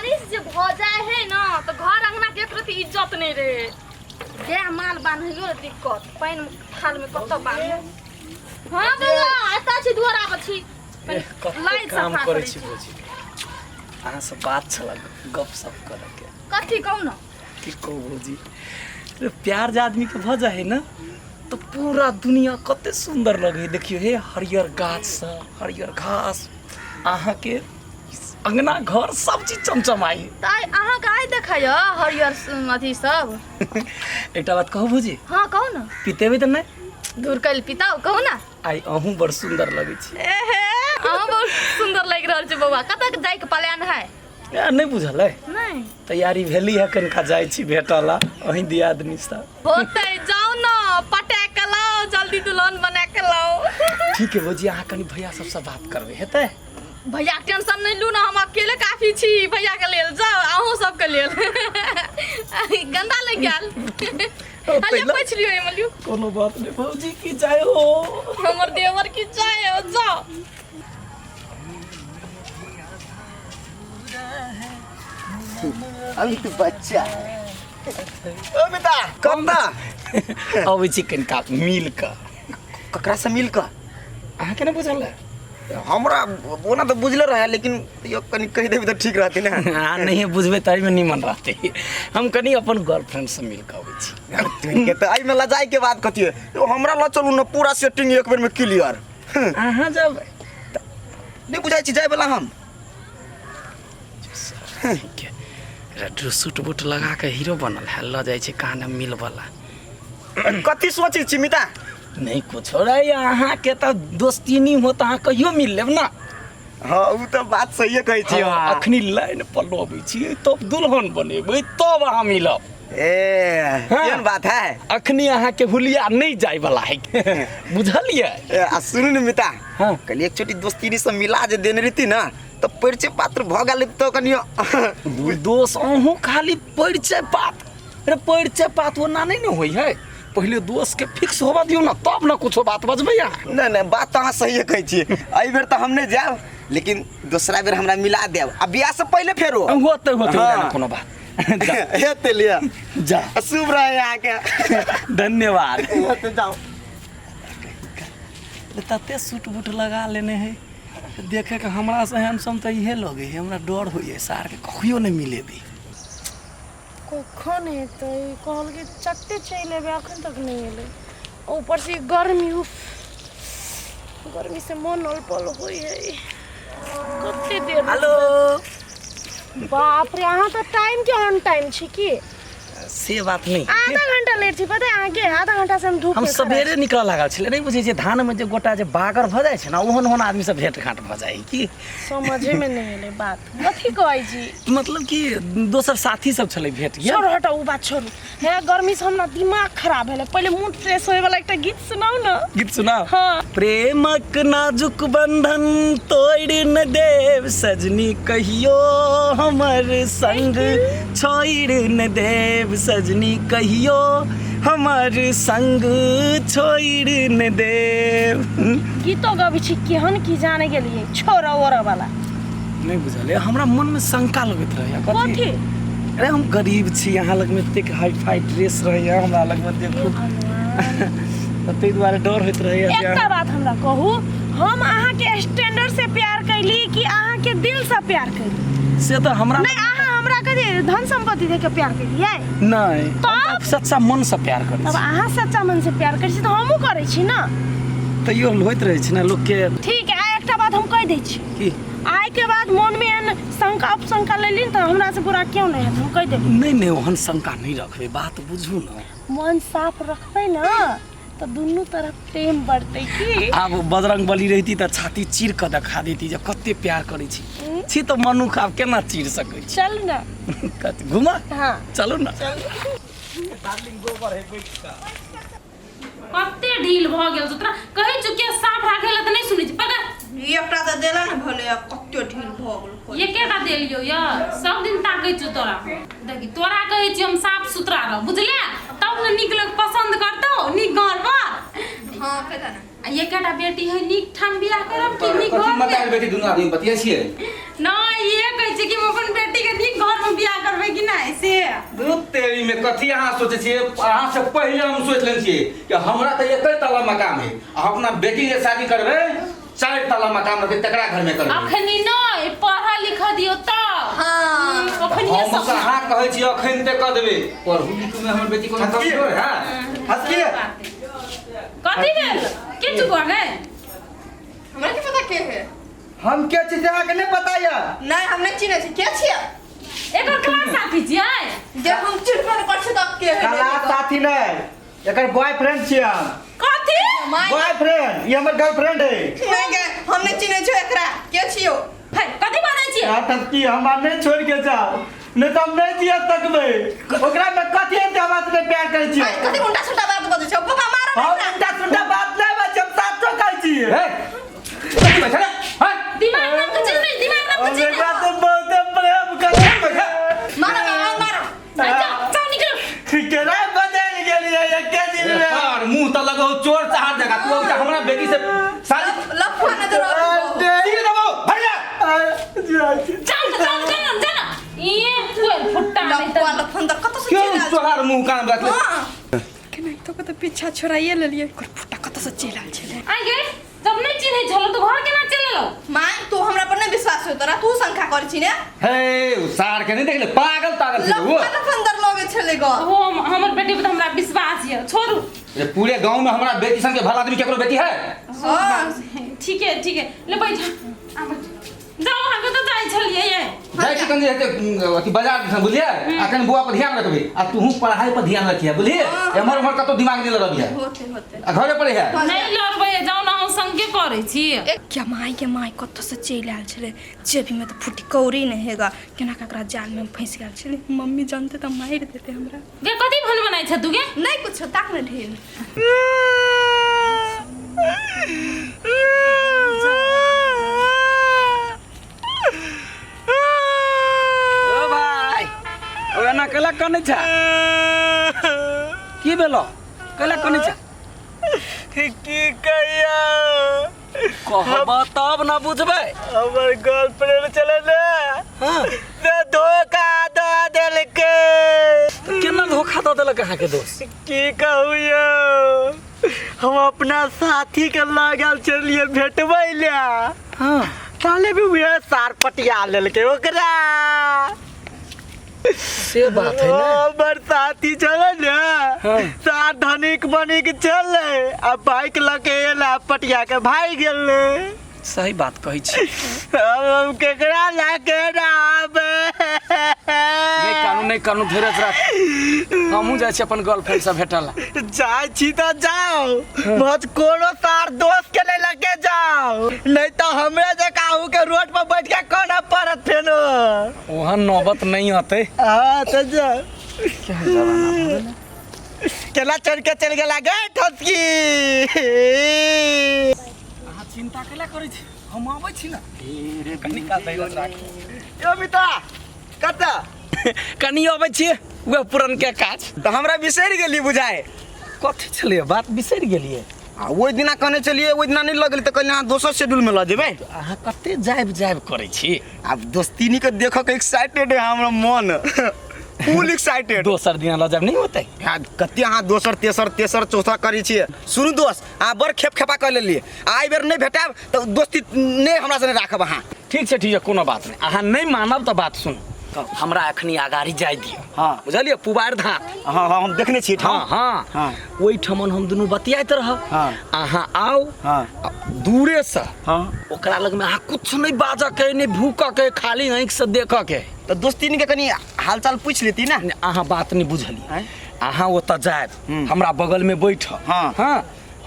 बारिश जे भऽ जाइ है ना तऽ घर अंगना के एक रति इज्जत नहीं रहे। गाय माल बान्हैयो रे दिक्कत, पानि थाल में कतऽ बान्हू। हाँ बौआ, एतऽ छी, दुआरा पर छी। कते लाइन काम सफा करै करै छी छी। भौजी, अहाँ से बात छल गप सप करे के। कथी कहू ना? की कहू भौजी रे, प्यार जे आदमी के भऽ जाइ है ना तो पूरा दुनिया कते सुंदर लगे है। देखियो हे, हरियर गाछ सब, हरियर घास, अहाँ के अंगना घर सब चीज चमचमाई है। तऽ आइ अहाँके आइ देखैय हरियर अथी सब। एकटा बात कहू भौजी? हाँ कहू ना। पितेबै तऽ नहि? दूर कैल पिताउ, कहू ना। आइ अहूँ बड़ सुंदर लगै छी। एहे, अहाँ बहुत सुंदर लागि रहल छै बौआ। कतऽ जाइके प्लान है? ए, नहि बुझल है? नहि। तैयारी भेली है, कनिका जाइ छी भेटऽ ला अहीं दियादनी सब। होतै, जाउ न, पटा के लाउ, जल्दी दुल्हन बना के लाउ। ठीक है भौजी, अहाँ कनि भैया सबसँ बात करबै, हेतै? भैया के टेंशन नहीं लू ना, हम अकेले काफी छी भैया के लेल। जाओ, अहूँ सबके लेल। गंदा लग गेल। अरे पहिले- पूछ लियो एमे लियो। कोनो बात नहीं भौजी, की जाय हो। हमर देवर की जाय हो, जाओ। अभी तो बच्चा है। ओ बेटा, कत्ता? अबै छी कनिका मिल कऽ। ककरा से मिल कऽ? अहाँके नहि बुझल है? हमरा ओना तऽ बुझले रहे, लेकिन यो कनि कहि देबी तऽ ठीक रहती ने। अहाँ नहीं बुझबै ताहिमे निमन रहतै। हम कनि अपन गर्लफ्रेंड से मिल कऽ अबै छी। के तऽ एहिमे लजाइ के बात कथी है? यो हमरा लऽ चलू ने, पूरा सेटिंग एक बेर में क्लियर। अहाँ जब नहि बुझाइ छी जाय वाला हम। के सूट बूट लगा के हीरो बनल है, लऽ जाइ छै कान मिल वाला। कथी सोचै छी मिता? नहीं कुछो रे, अहाँके तऽ दोस्ती नहीं हो तऽ अहाँ कहियो मिल लेब ना। हाँ, उ तऽ बात सहिए कहै छी। हाँ, अखनी लाइन पर लबै छी, तब दुल्हन बनेबै, तब अहाँ मिलब। ए। हाँ। केहन बात है? अखनी अहाँके हुलिया नहीं जाय वाला है, बुझलियै? ए, आ सुनू ने मिता। हाँ। कल एक छोटी दोस्ती से मिला जे देने रहती ना तऽ परिचय पात्र भऽ गेल तऽ कनि। दोस्त अहूँ खाली परिचय पात अरे परिचय पात ओना नहीं ने होइ है, पहिले दोस्त के फिक्स होबा दियौ ना तब ना कुछो बात बजबै अहाँ। नहि नहि, बात तऽ अहाँ सहिए कहै छियै। एहि बेर तऽ हम नहि जायब, लेकिन दोसरा बेर हमरा मिला देब आ बियाह से पहिले फेरो। होतै होतै। हाँ। कोनो बात जा। हेतै, लिअ। जा। शुभ रहे अहाँके। धन्यवाद। हेतै, जाउ। तते सूट बूट लगा लेने है, देखे के हमरा से हैंडसम तऽ इहे लगे है। हमरा डर होइए सार के कहियो नहि मिलेबै। कखन हेतै? कहलकै चट्टे चलि एबै, अखन तक नहि एलै। ऊपर से गर्मी, उफ, गर्मी से मन अल होइ है। कते देर? हेलो। बाप रे, अहाँ तऽ टाइम के ऑन टाइम छी की? से बात नहीं। आधा घंटा लेट छी, पता है अहाँके? आधा घंटा से हम धूप हम में खड़ा सवेरे निकलऽ लागल छलै। नहि बुझै छियै, धानमे जे गोटा जे बागर भऽ जाइ छै ने, ओहन ओहन आदमी सब भेंट घाँट भऽ जाइ है की। छी। समझे में नहीं एलै बात, कथी कहै छी? मतलब कि दोसर साथी सब छलै, भेट गेल। छोड़ू, हटाउ, ओ बात छोड़ू। हे, गर्मी से हमरा दिमाग खराब भेलै। पहिले मूड फ्रेश होय वाला एकटा गीत सुनाउ ने। गीत सुनाउ? हाँ। प्रेमक नाजुक बंधन तोड़ि न देव सजनी कहियो, हमर संग छोड़ि न देव सजनी कहियो, हमर संग छोड़ि न देव। गीतो गबै छी केहन की जाने गेलियै। छोड़ ओरऽ वाला। नहि बुझल अइ, हमरा मनमे शंका लगैत रहैए। कथी? अरे हम गरीब छी, अहाँ लगमे एतेक हाई फाई ड्रेस रहैए, हमरा लगमे देखू, तऽ ताहि दुआरे डर होइत रहैए जे एकटा बात हमरा कहू, हम अहाँके स्टैंडर्ड से प्यार कैली कि अहाँके दिल से प्यार कैली? से तऽ हमरा नहीं, अहाँ हमरा कथी धन संपत्ति देख के प्यार कैलियै? नहि, हम तब? तऽ सच्चा मनसँ प्यार करै तब छी। अहाँ सच्चा मन से प्यार करै छी तऽ हमहूँ करै छी ने। तैयो होइत रहै छै ने लोकके। ठीक है, आ एकटा बात हम कहि दै छी। की? आइ के बाद मन में एहन शंका उपशंका लेली ने तऽ हमरा से बुरा क्यों नहीं हैत, हम कहि देली। नहि नहि, ओहन शंका नहि रखबै, बात बुझू ने। मन साफ रखबै ने तऽ दुनू तरफ प्रेम बढ़तै की। आब बजरंग बली रहिती तऽ छाती चीर कऽ देखा देती जे कते प्यार करै छी। छी तऽ मनुख, आब केना चीर सकै छी? चल ने। कथी, घूमऽ? हाँ। चलू ने। कते ढील भऽ गेल छौ तोरा, कहै छौ के साफ राखै लए तऽ नहि सुनै छी, पकड़। एकटा तऽ देला ने भेलै, आब कते ढील भऽ गेल। एकेटा देलियौ य, सब दिन ताकै छौ तोरा। देखी, तोरा कहै छियौ हम, साफ सुथरा रह, बुझले? तब ने नीक लोग पसंद करतौ, नीक घर पर। हँ, कहिता ने। आ एकेटा बेटी है, नीक ठाम बियाह करब कि नीक कथी घर मतायल में? बेटी दुनू आदमी बतिया छियै? नहि, इहे कहै छै कि हम अपन बेटी के नीक कथी अहाँ सोचै छियै? अहाँ से पहिले हम सोचि लेने छियै कि हमरा तऽ एके ताला मकान है आ अपना बेटी के शादी करबै चारि ताला मकान रहतै तकरा घरमे करबै। अखनी नहि पढ़ा लिखा दियौ तब। हाँ अखनी हम सब अहाँ कहै छी अखन ते कऽ देबै, पढ़ू लिखू में हमर बेटी कोनो कमजोर है? हंसकी कथी भेल के चुप गए? हमरा की पता के है। हम के छी से अहाँके नहि पता यऽ? नहीं हम नहीं चिन्है छी, के छियै? एकर क्लास साथी छियै जे हम चिन्हबे नहि करै छी तब के है? क्लास साथी नहि, एकर बॉयफ्रेंड छियै हम। कथी? My boyfriend, ई हमर गर्लफ्रेंड है। नहीं गे, हम नहीं चिन्है छियै एकरा, के छियौ? है कथी बाजै छियै? यहाँ तक कि हमरा नहीं छोड़ के जाओ, नहीं तो हम नहीं जिया सकबै। ओकरा में कथी है जे हमरा से प्यार करै छियै? आई, कथी उल्टा सुल्टा बात बजै छौ पापा? मारो हम एकरा। उल्टा सुल्टा बात नहीं बाजै, हम साचो कहै छियै। हे कथी बैठल है? हैं? दिमाग नाम के चीज नहीं, दिमाग नाम के हम चीज एकरा नहीं। से बहुते प्रेम करै छियै। मारो मारो मारो। जाओ जाओ निकलो। केना बदलि गेलियै एके दिन में? तोहर मुंह तऽ लगौ चोर चाहर जकाँ, तू अब हमरा बेटी से शादी लफुआ नजर आबै। सीधे दबाओ भाग जा। जाइ छी। जाओ जाओ जाओ जाओ ये कोई फुट्टा नहीं लफुआ तो लफंदर कतऽ से क्यों चलि आयल छै? तोहार मुंह कान रखले? हाँ केनाहितो कतऽ पीछा छोड़ाइए लेलियै, ओकर फुट्टा कतऽ से चलि आयल छलै? आ गे जब नहीं चिन्है छलो तो घर केना चलि एलौ? माय तू हमरा पर नहीं विश्वास हो तोरा, तू शंका करै छी ने? हे उ सार के नहीं देखले पागल तागल छै वो। लफुआ लफंदर लगै छलै ग। ओ हमर बेटी पर तो हमरा विश्वास यऽ, छोड़ू। ये पूरे गांव में हमरा बेटी संग के भला आदमी केकरो बेटी है? हाँ ठीक है ठीक है, ले बैठ आ बैठ जाओ। अहाँ कतऽ जाइ छलियै ये? जाइ छी कनी हेतै अथी बाजार दिसन बुझलियै, आ कनी बौआ पर ध्यान रखबै आ तूहू पढ़ाई पर ध्यान रखिहे बुझलियै, एम्हर ओम्हर कतौ दिमाग नहि लगबिहे। होते होते आ घरे पर है। नहि लड़बै, जाउ ने, हम संगे करै छी। क्या माय के माय कतऽ से चलि आयल छलै? जेबीमे तऽ फुटी कौड़ी नहि हेगा, केना ककरा जालमे हम फँसि गेल छलै। मम्मी जानते तऽ मारि देते हमरा। गे कथी भन बनाइ छ तू गे? नहीं कुछ ताक ने ढेर। ओ भाइ, ओ एना कैला कनै छ? की भेलो, कैला कनै छ? की कहिया? कहब तब न बुझबै। हमर गर्लफ्रेंड छलै ने। हाँ। से धोखा दऽ देलकै। तऽ केना धोखा दऽ देलक अहाँके दोस्त? की कहू यौ, हम अपना साथी के लऽ गेल छलियै भेटबै लए। हाँ। साले भी उहे सार पटिया लेलकै ओकरा। से बात है ना? हमर साथी छलै ने। हाँ। सार धनिक बनिक छलै आ बाइक लऽ के एला पटिया के भागि गेलै। सही बात कहै छी। अब हम केकरा लए के रहबै? नहि कानू, नहि कानू, धीरज राख। हमहूँ जाइ छी अपन गर्लफ्रेंड से भेटऽ ला। जाइ छी तऽ जाउ, बस कोनो सार दोस्त के नहि लगे जाउ, नहीं तऽ हमरे जकाँ अहूँ के रोड पर बैठ के कोना पड़त फेनो। ओहन नौबत नहीं अतै। हाँ तऽ जाउ। केला चढ़ के चलि गेला गे ठसकी। अहाँ चिंता कैला करै छी, हम आबै छी ने। कनी काल धैर्य राखू। यो मिता कतऽ? कनी अबै छी, वएह पुरनके काज। तऽ हमरा बिसरि गेली बुझाय। कथी छलैए बात, बिसरि गेलियै? आ ओहि दिना कहने छलियै, ओहि दिना नहि लऽ गेली तऽ कहलियै अहाँ दोसर शेड्यूल में लऽ जेबै। अहाँ कते जायब जायब करै छी? आब दोस्तीनी के देखऽ के एक्साइटेड है हमरा मन, फुल एक्साइटेड। दोसर दिना लऽ जायब नहि होतै? हाँ, कते अहाँ दोसर तेसर तेसर चौथा करै छियै। सुनू दोस्त, अहाँ बड़ खेप खेपा कऽ लेलियै, आ एहि बेर नहि भेटायब तऽ दोस्ती नहि हमरा से नहि राखब अहाँ। ठीक छै ठीक छै, कोनो बात नहि। अहाँ नहि मानब तऽ बात सुनू, हमरा एखनी अगाड़ी जाय दिअ। हाँ। बुझलियै, पुबारि धान। हाँ हाँ, हम देखने छियै ठाम। हाँ हाँ। हाँ। ओहिठमन हम दुनू बतियाइत रहब। हाँ। अहाँ आउ। हाँ। आ दूरे से। हाँ। ओकरा लगमे अहाँ कुछ नहि बाजऽ के, नहि भूकऽ के, खाली आँखि से देखऽ के। तऽ दोस्तीनी के कनि हालचाल पूछि लेती ने। नहि, अहाँ बात नहि बुझलियै। आँय? अहाँ ओतऽ जायब, हमरा बगलमे बैठब। हाँ। हाँ,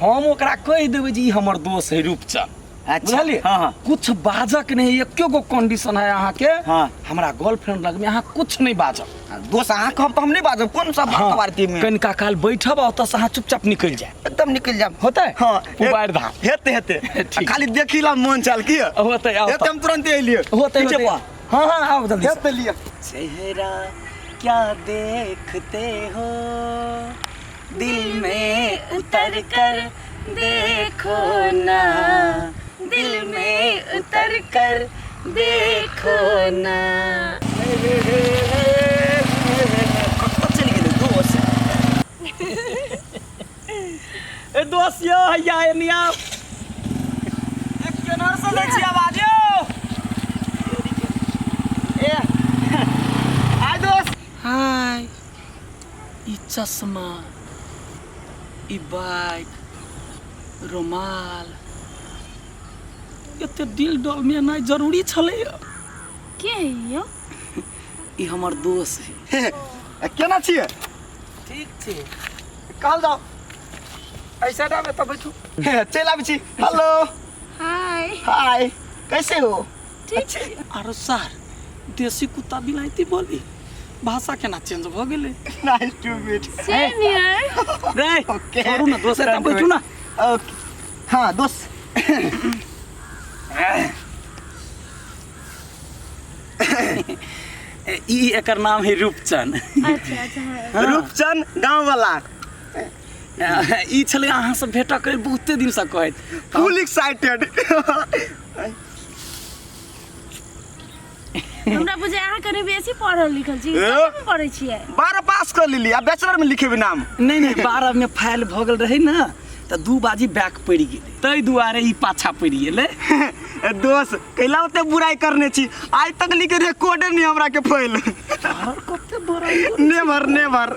हम ओकरा कहि देबै जे ई हमर दोस्त है रूपचंद। अच्छा। बुझलियै? हाँ, हाँ। कुछ बाजक नहीं, एको गो कंडीशन है अहाँ के। हाँ। हमरा गर्लफ्रेंड लग में अहाँ कुछ नहीं बाजब। आ दोस्त अहाँ कहब तऽ हम नहि बाजब, कोन सब बात बारती में। कनिका काल बैठब आ ओतऽ से अहाँ चुपचाप निकलि जायब। एकदम निकलि जायब। होतै? हाँ। पुबारि धाम। हेतै हेतै। ठीक। खाली देखी ला मन चाल की होतै, आउ हेतै, हम तुरंते एलियै। होतै, पीछे होतै। पर। हाँ हाँ, आओ जल्दी से। हेतै लिअ। चेहरा क्या देखते हो, दिल में उतर कर देखो ना, दिल में उतर कर देखो ना। कतऽ चलि गेलै दोस्त? भैया एनी आउ। केनहर से दै छी आवाज यौ ए आय दोस्त। हाय, ई चश्मा, ई बाइक, रुमाल, एते दिल डोल में एनाइ जरूरी छलै। के है यौ? ई हमर दोस्त है। केना छियै? ठीक छै। कहल जाओ। ऐसा में तऽ बैठू। चलि आबै छी। हेलो। हाय। हाय, कैसे हो? ठीक छै। आरो सर, देसी कुत्ता बिलायती बोली भाषा केना चेंज भऽ गेलै। Nice to meet. Same here. रे ओके। छोड़ू ना दोस्त, एतऽ बैठू ना। ओके। हाँ दोस्त, ई एकर नाम है रूपचन। अच्छा अच्छा, हाँ। रूपचंद गाँव वाला। ई छलै अहाँ से भेटऽ के बहुते दिन से कहैत। फुल एक्साइटेड। हमरा बुझे अहाँ कनि बेसी पढ़ल लिखल छी। ए? कतेमे पढ़ै छियै? 12 पास कर लेली आ बैचलर में लिखेबे नाम। नहीं नहीं, 12 में फाइल भऽ गेल रहै ने तऽ 2 बाजी बैक पड़ि गेलै, ताहि दुआरे ई पाछा पड़ि गेलै। ए दोस्त, कैला ओते बुराई करने छी? आइ तक लिखे रिकॉर्डे नहीं हमरा के फाइल। और कते बुराई? Never never.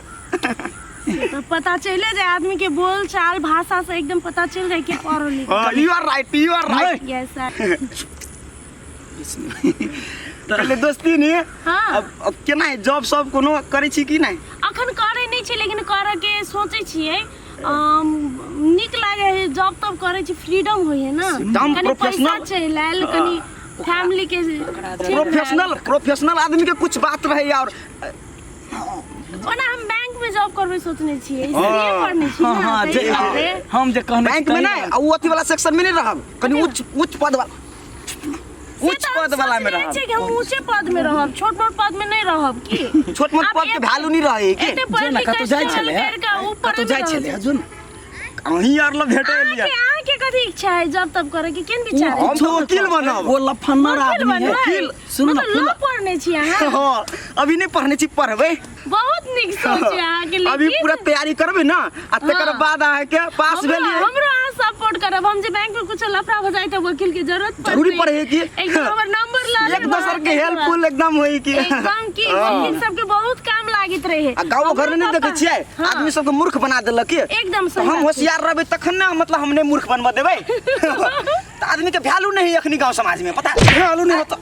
तो पता चले जाए आदमी के बोल चाल भाषा से एकदम पता चल जाए कि पढ़ल लिखल। You are right, you are right. Yes sir. पहले दोस्ती नहीं। हाँ। अब केना है, जॉब सब कोनो करै छी कि नहीं? अखन करै नहि छी, लेकिन करऽ के सोचै छियै। नीक लागे है जॉब तब करै छी, फ्रीडम होइ है ना। एकदम कनि पैसा प्रोफेशनल। चलि आयल, कनि फैमिली के ठीक भेल। प्रोफेशनल, प्रोफेशनल आदमी के कुछ बात रहे और ओना हम बैंक में जॉब करबै सोचने छियै, इसलिए पढ़ने छी हाँ ना, हाँ, ताहि जे दुआरे। हम जे कहने बैंक में नहीं, आ उ अथी वाला सेक्शन में नहीं रहब, कनि उच्च उच्च पद वाला, से उच्च तऽ हम पद वाला में सोचने रहब। छियै कि हम ऊँचे पद में रहब, छोट मोट पद में नहीं रहब की। छोट मोट आब पद के वैल्यू नहीं रहे की। एते जो पढ़ ना लिख कतौ के जाइ स्टूडेंट छलै करके ऊपर कतौ जाइ छलै जो ना। अहीं आर लग भेटे अहाँके लिए। अहाँके कथी इच्छा है जॉब तब करे के, केहन विचार है? हम तो वकील बनब। वो लफन्नर वकील आदमी है। बनबै? वकील, सुनू ना, मतलब लॉ पढ़ने छी अहाँ? हाँ, अभी नहीं पढ़ने छी, पढ़बै। बहुत नीक सोच है अहाँके, अभी लेकिन पूरा तैयारी करबै ना आ तकर हाँ। बाद अहाँके पास हमरो भेलियै। हमरो अहाँ सपोर्ट करब। हम जे बैंक में कुछ लफड़ा हो जाए तो वकील के जरूरत पड़तै। जरूरी पड़े है कि एकदम हमर नंबर ल एक दोसर के हेल्पफुल एकदम होई कि एकदम की हाँ। वकील सबके बहुत काम लागैत रहे। आ गाँव घर में नहीं हमरो देखै छियै पापा- आदमी सबके मूर्ख बना देलक की। एकदम सही हम बात छै। होशियार रहबै तखन ने, मतलब हम नहीं मूर्ख बनबऽ देबै। तऽ आदमी के वैल्यू नहीं अखनी गाँव समाज में, पता वैल्यू नहीं होता।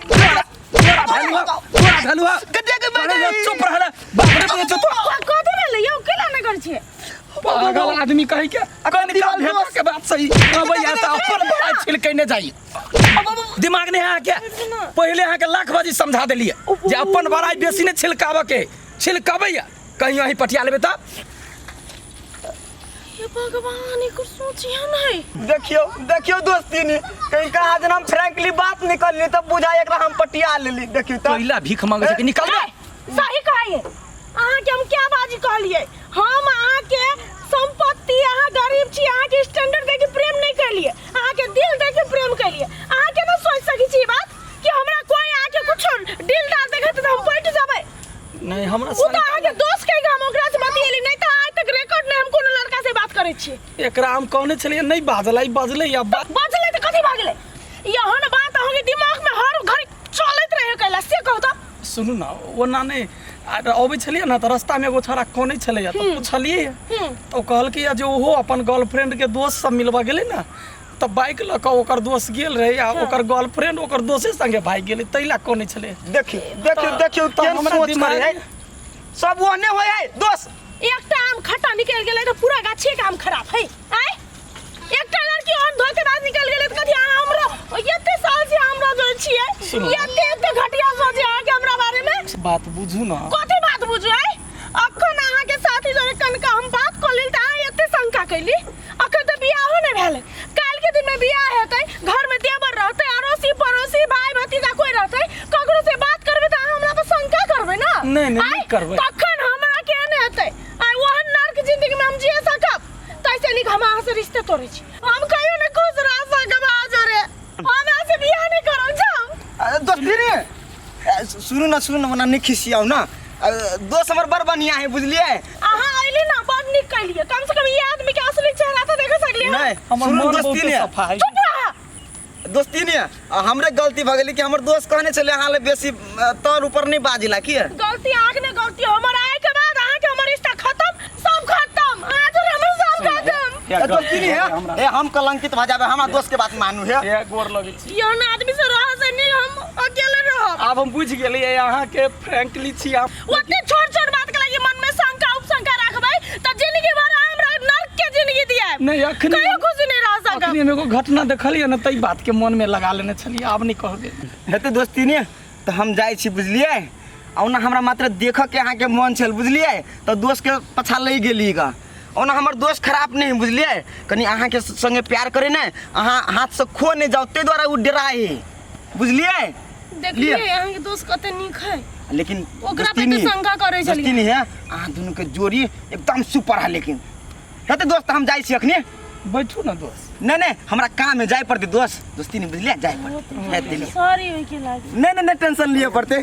तोरा वैल्यू है, तोरा वैल्यू है। गड्ढे के अरे चुप रह ले, बाप रे बाप, चुप। कथी भेलै यौ, केला नहि करै छियै? पागल आदमी कही के कनि का भेटा के बात सही अबैया तऽ अपन बड़ाई छिलकैने जाइए। दिमाग नहीं है अहाँके? पहिले अहाँके लाख बाजी समझा देलियै जे अपन बड़ाई बेसी नहि छिलकाबऽ के, छिलकाबैया कहीं अहीं पटिया लेबै तऽ। हे भगवान, एकर सोचिया नहीं। देखियो देखियो दोस्ती ने कहीं कहा जना हम फ्रैंकली बात निकलली तब बुझा एकरा हम पटिया लेली। देखियो त पहिला भीख मांगे छै कि निकल बे। सही कहिए अहाँ के हम क्या बाजी कहलिए? हम अहाँ के संपत्ति, अहाँ गरीब छी, अहाँ के स्टैंडर्ड देख के प्रेम नहीं कैलिए, अहाँ के दिल देख के प्रेम कैलिए। अहाँ के ना सोच सकी छी बात कि हमरा कोई आके कुछ डील डाल देखे तो हम बैठ जाबे? नहीं, हमरा उ तो अहाँ के दोस्त कहि के हम ओकरा से बतियेली, नहीं तो आज तक रिकॉर्ड नहीं हम कोनो लड़का से बात करै छी। एकरा हम कहने छलियै नहीं बाजल, आई बाजलै या बात बाजलै तऽ कथी भऽ गेलै? यहन बात अहाँ के दिमाग में हर घड़ी चलैत रहे कैला से कहू तऽ। सुनू ना, ओना नहि अबै छलियै ने तऽ रास्तामे एगो छोड़ा कनै छलैया तऽ पुछलियै तऽ ओ कहलकै जे ओहो अपन गर्लफ्रेंड के दोस्त सब मिलबऽ गेलै ने तऽ बाइक लऽ कऽ ओकर दोस्त गेल रहै आ ओकर गर्लफ्रेंड ओकर दोसे संगे भागि गेलै, ताहि लए कनै छलै। देखियो देखियो देखियो तऽ केहन हमरा सोच दिमाग करे है, सब ओहने होय है दोस्त। एकटा आम खट्टा निकलि गेलै तऽ पूरा गाछे के आम खराब है। आय एकटा लड़की ओहन धोखेबाज निकलि गेलै तऽ कथी अहाँ हमरो एते साल से हमरा जोड़ै छियै, सुनू। एते एते घटिया सोच है अहाँके हमरा बारे में? बात बुझू ना। कथी बात बुझू? आय अखन अहाँके साथी जोड़े कनका हम बात कऽ लेल तऽ अहाँ एते शंका कैली। अखन तऽ बियाहो नहि भेलै, काल्हि के दिन में बियाह हेतै, घर में देवर रहतै, अड़ोसी पड़ोसी भाई भतीजा कोई रहतै, ककरो से बात करबै तऽ अहाँ हमरा पर शंका करबै ना? नहि, नहि, आँय? नहि करबै। तखन हमरा केहन हेतै? आइ ओहन नर्क जिंदगी में हम जिए सकब? तैसे नीक हम अहाँ से रिश्ते तोड़ै छी। हम कहियो नहि खुश रह सकब अहाँ जोरे, हम अहाँ से बियाह नहि करब, जाउ। अरे दोस्ती रे, सुनू ना सुनू ना, ओना नहीं खिसियाउ ना। दोस्त हमर बड़ बढ़िया है, बुझलिए? अहाँ अइली ना बड़ नीक कैलिए, कम से कम ई आदमी के असली चेहरा तऽ देख सकै। सकलियै हम। नहीं हमर सुनू मन दोस्ती बहुते ने सफा है चुप रह दोस्ती ने आ हमरे गलती भऽ गेलै कि हमर दोस्त कहने छलै अहाँ ले बेसी तर ऊपर नहि बाजिला की गलती अहाँके नहि गलती हमर आय के बाद अहाँके हमर रिश्ता खत्म सब खत्म अहाँ जोरे हमर सब खत्म हे, दोस्ती गलती ने भऽ गेल हमरा। हे हम कलंकित भऽ जाबे हमरा दोस्त के बात मानू हे हे गोर लगै छी एहन आदमी से रह से नहीं हम अकेले रहब आब हम बुझि गेलियै अहाँके फ्रैंकली छी आप ओते छोट छोट बात के लागी मन में शंका उपशंका राखबै त जिंदगी भर अहाँ हमरा नर्क के जिंदगी दियाब नहीं अखनी कहियो खुशी नहीं रह सकब अखनी हम एगो घटना देखलियै ने ताहि बात के मन में लगा लेने छलियै आब नहि कहबै हेतै दोस्ती ने तऽ हम जाइ छी बुझलियै आ ओना हमरा मात्र देखऽके अहाँके मन छल बुझलियै तऽ दोस्तके पाछा लागि गेली गा ओना हमर दोस्त खराब नहि है बुझलियै कनि अहाँके संगे प्यार करे ने अहाँ हाथसँ खो नहि जाउ ताहि दुआरे ओ डराइ है बुझलियै देखलियै अहाँके दोस्त कते नीक है लेकिन ओकरा पे तऽ शंका करै छलियै। दोस्ती है अहाँ दुनूके जोड़ी एकदम सुपर है लेकिन हेतै दोस्त हम जाइ छी अखनी बैठू ने दोस्त नहि नहि हमरा काम है जाय पड़तै दोस्त दोस्ती नहि बुझलियै जाय पड़तै सॉरी ओहिके लागी नहि नहि नहि टेंशन लिअ पड़तै।